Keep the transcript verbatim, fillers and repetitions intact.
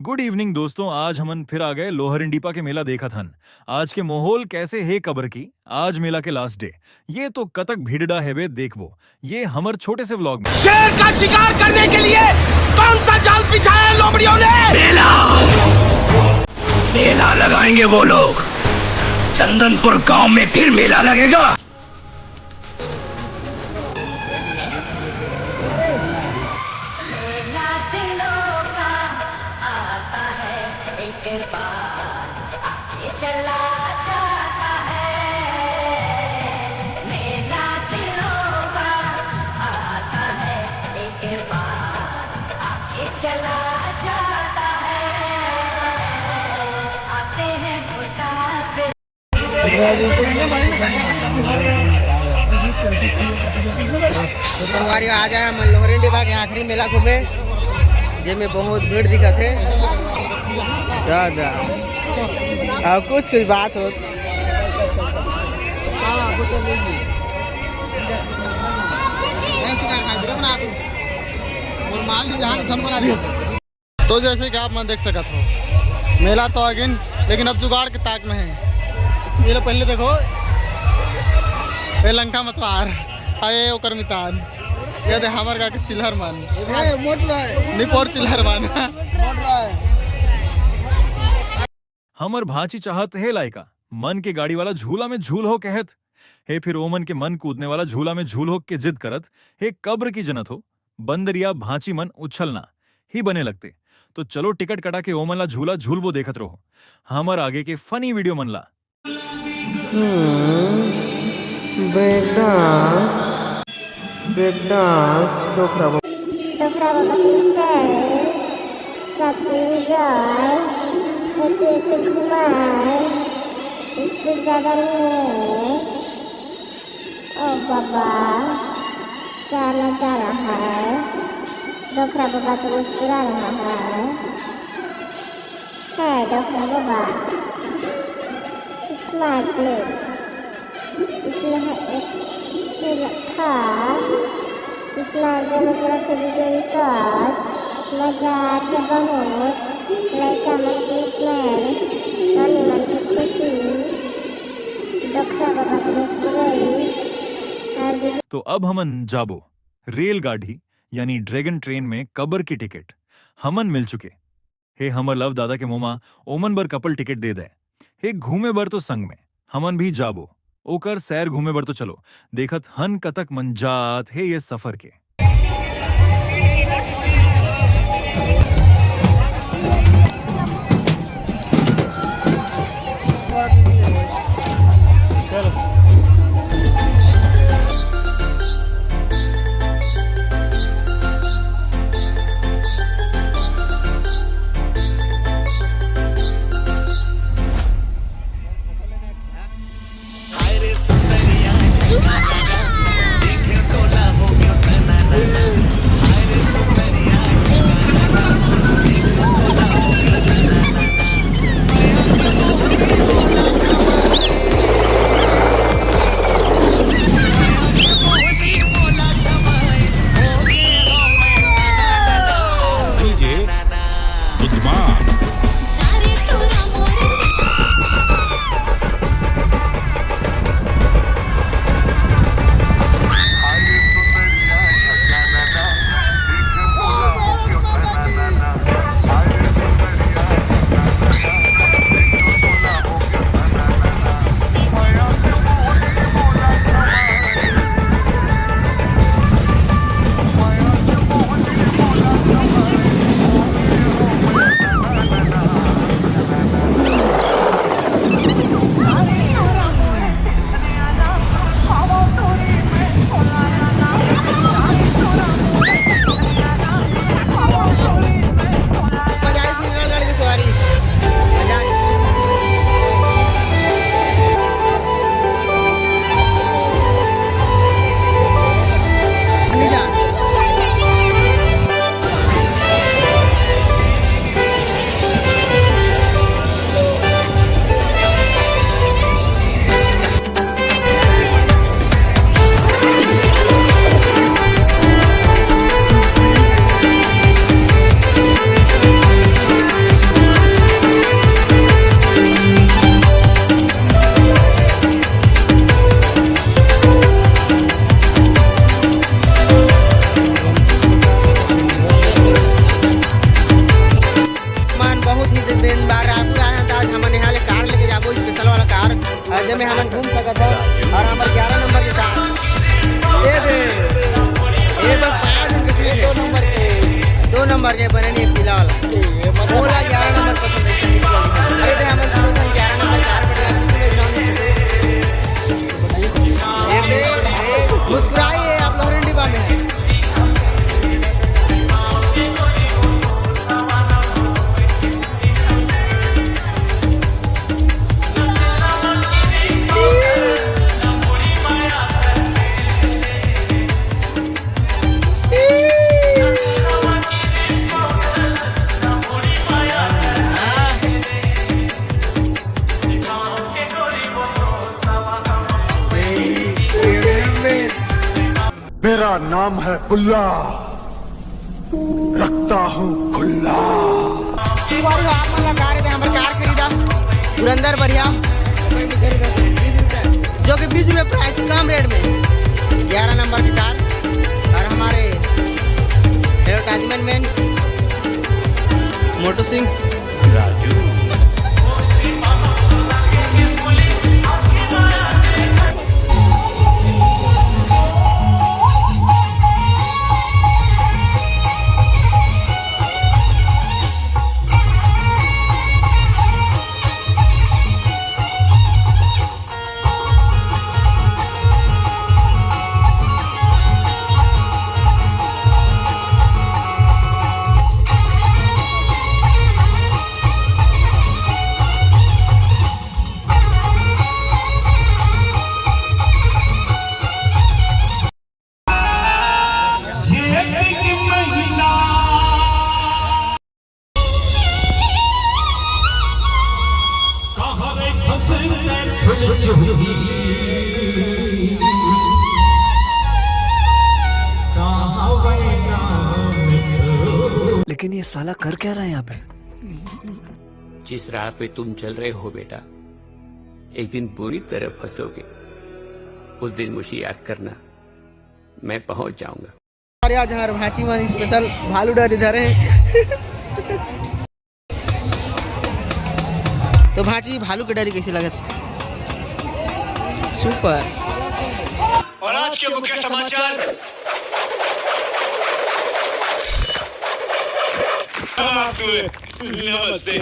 गुड evening दोस्तों, आज हमन फिर आ गए लोहरिंडीपा के मेला देखत हन। आज के माहौल कैसे हे कबर की? आज मेला के लास्ट डे। ये तो कतक भीड़डा हेबे, देखबो। ये हमर छोटे से व्लॉग में। शेर का शिकार करने के लिए कौन सा जाल बिछाया है लोमड़ियों ने? मेला, मेला लगाएंगे वो लोग। चंदनपुर गांव में फिर मेला लगेगा। तो संगवारी, आज आए हमन लोहरिंडीपा के आखिरी मेला घूमे, जेमे बहुत भीड़ दिखत हे। दादा, अब कुछ कुछ बात होत। तो जैसे कि आप मन देख सकत हो, मेला तो आगिन, लेकिन अब जुगाड़ के ताक में है। ये लो, पहले देखो, ये लंका मतवार, अरे ओकर मितान, ये दे हमर गा के चिल्हर मन, मोट रहा है। निपोर चिल्हर मन। हमर भांची चाहत हे लाइका मन के गाड़ी वाला झूला में झूल हो कहत हे, फिर ओमन के मन कूदने वाला झूला में झूल हो के जिद करत हे। कब्र की जनत हो, बंदरिया भांची मन उछलना ही बने लगते। तो चलो टिकट कटा के ओमन ला झूला झूलबो, देखत रहो हमर आगे के फनी वीडियो मन ला। ब्रेक डांस, ब्रेक डांस, डोकरा बाबा। डोकरा बाबा के स्टाइल, सब कोई एंजॉय, एते एते घुमाए, स्पीड ज्यादा नहीं है। ओ बाबा, क्या नजारा है। डोकरा बाबा तो मुस्कुरा रहा है। है डोकरा बाबा, स्माइल प्लीज। इसमें है एक ठा, स्माइल दे मतलब के वीडियो रिकॉर्ड। मजा आथे बहुत, लइका मन के स्माइल, रानी मन के खुशी, डोकरा बाबा के मुस्कुराई। और दीदी तो अब हमन जाबो रेलगाड़ी यानी ड्रैगन ट्रेन में कबर की टिकट हमन मिल चुके। हे हमर लव दादा के मोमा, ओमन बर कपल टिकट दे दे। हे घूमे बर तो संग में हमन भी जाबो, ओकर सैर घूमे बर तो चलो। देखत हन कतक मन जात हे ये सफर के। में हमन घूम सकत हन। और हमर ग्यारह नंबर के कार, ये दे, ये बस पाँच दिन के सीट, दो नंबर के, दो नंबर के बने नहीं फिलहाल। मोला ग्यारह नंबर पसंद है, इसका निकल। अरे दे, हमन दोनों सन ग्यारह नंबर कार बैठ गए, बीच में जाने से। ये दे, ये मुस्कुराई है, आप लोहरन डिब्बा में है। मेरा नाम है बुल्ला, रखता हूँ खुल्ला। एक बार आप मन ला कार दे, हमर कार खरीदा, धुरंधर बढ़िया, जो कि बीस रुपये प्राइस, कम रेट में, ग्यारह नंबर की कार। और हमारे एडवर्टाइजमेंट मैन मोटू सिंह। राजू। लेकिन ये साला कर क्या रहा है यहाँ पे? जिस राह पे तुम चल रहे हो बेटा, एक दिन बुरी तरह फंसोगे। उस दिन मुझे याद करना, मैं पहुंच जाऊंगा। अरे आज हमारे भांची मन स्पेशल भालू डरी धरे हैं। तो भांची, भालू के डरी कैसे लगत? सुपर। और आज के मुख्य समाचार। नमस्ते।